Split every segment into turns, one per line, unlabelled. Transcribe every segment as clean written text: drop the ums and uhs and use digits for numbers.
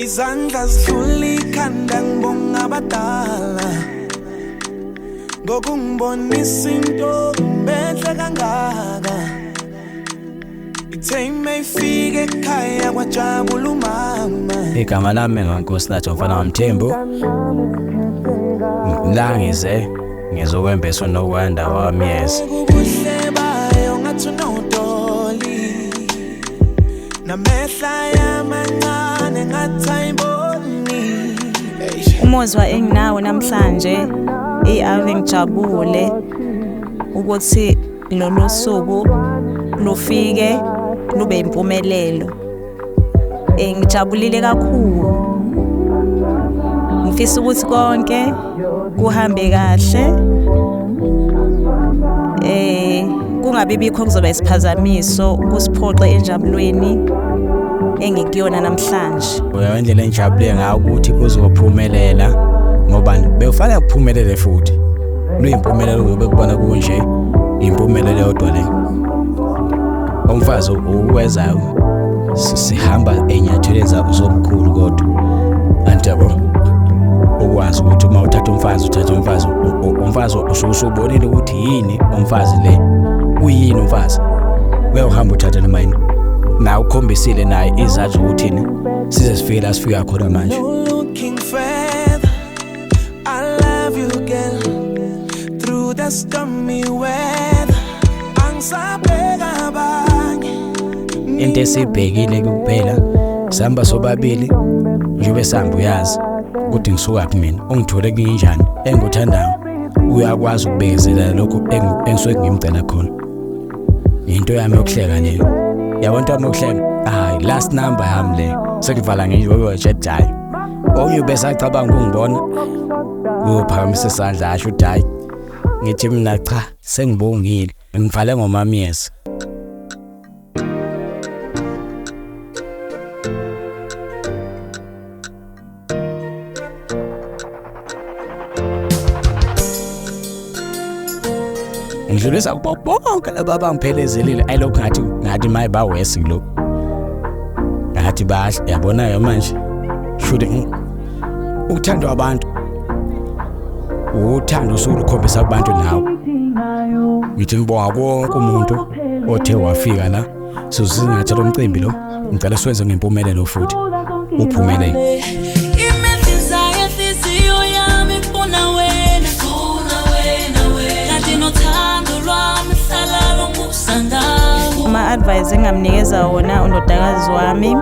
Izandla zidlula ikhanda, ngibonga abadala ngokungibonisa into enhle kangaka. Ithe mayifike ekhaya kwajabula umama.
Igama lami nguNkosinathi Mfana waMthembu. La ngize ngizokwembesa uNokwanda wamyeza.
Ubuhle bayo ngathi unodoli, namehla yamancane ngathi ayiboni.
Umuzwa enginawo namhlanje, ave ngijabule ukuthi lolu suku lufike lube impumelelo. Ngijabulile kakhulu. Ngifisa ukuthi konke kuhambe kahle. Kungabi bikho kuzoba isiphazamiso kusiphoxe enjabulweni engikuyona namhlanje.
Indlela engijabule ngayo ukuthi kuzophumelela, ngoba bekufanele kuphumelele futhi. Luyimpumelelo ngoba kubona kunje, impumelelo yodwa le. Umfazi uwezayo sihamba enyathelweni zomkhulu, kodwa anti yabo ukwazi ukuthi uma uthatha umfazi, uthatha umfazi, umfazi usubonile ukuthi yini umfazi le, uyini umfazi, uyawuhamba uthatha noma yini. Nawe ukhombisile naye izathu ukuthini size sifike la sifika khona manje.
No looking further, I love you girl, through the stormy weather. Angisabheka abanye.
Into esibhekile kuphela, sihamba sobabili njengoba sihamba, uyazi ukuthi ngisukaphi mina, ungithole kunjani, engikuthandayo uyakwazi ukubekezela lokhu engisuke ngimcela khona. Into yami yokuhleka leyo, yabo, into yami yokuhleka, hayi, last number yami le, sengivala nje hayi. Omunye ubesacabanga ukungibona, uyophakamisa isandla asho ukuthi hayi, ngithi mina cha, sengibongile, ngivale ngomamyeza. Ngidlulisa kubo bonke laba abangiphelezelile, ayilokhu ngathi maye bawesi kulokhu, ngathi bahle, yabona-ke manje shuthi ukuthandwa abantu, uthando usuke lukhombisa kubantu nawe. Ngithi ngibonga wonke umuntu othe wafika la sizosingatha lo mcimbi lo, ngicela siwenze ngempumelelo futhi uphumelele.
Imehliza yenhliziyo yami ifuna wena, funa wena wena, kanti nothando lwami hlala lungusa ngawo.
Ama-advice engingamnikeza wona undodakazi wami,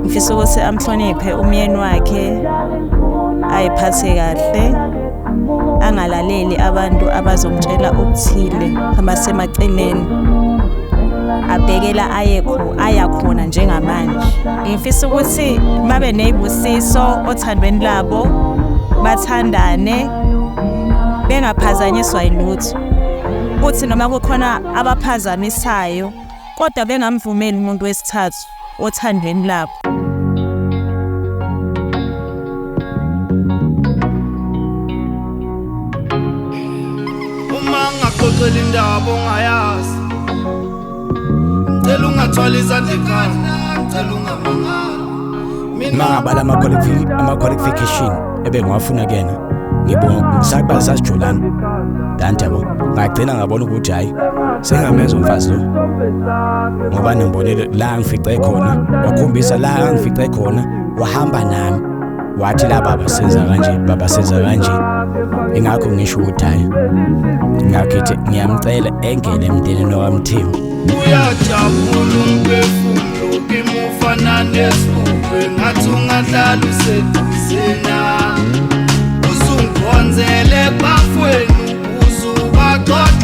ngifisa ukuthi amhloniphe umyeni wakhe, ayiphathe kahle, angalaleli abantu abazomtshela okuthile abasemaceleni, abhekela aya khona njengamanje. Ngifisa ukuthi babe nezibusiso othandweni labo, bathandane, bengaphazanyiswa yilutho. Kuthi noma kukhona abaphazamisayo, kodwa bengamvumeli umuntu wesithathu othandweni labo.
Uma ngaxoxela indaba ongayazi, ngicela ungathwali izandla ekhanda, ngicela ungamangali.
Uma ngabala ama-qualification ebengiwafuna kuyena, ngibonga saqala sasijolana kanti yabo, ngagcina ngabona ukuthi hhayi, sengamenza umfazi lo, ngoba ngibonile la ngifice khona, wakhombisa la ngifice khona, wahamba nami wathi la baba senza kanje, baba senza kanje. Ingakho ngisho ukuthi hhayi, ngakho ngithi ngiyamcela engene emndenini waMthembu.
Uyajabula umphefumulo kimi ufana nesigubhu, ngathi ungahlala useduze nami, usungikhonzele bafwenu uzubaxoxele.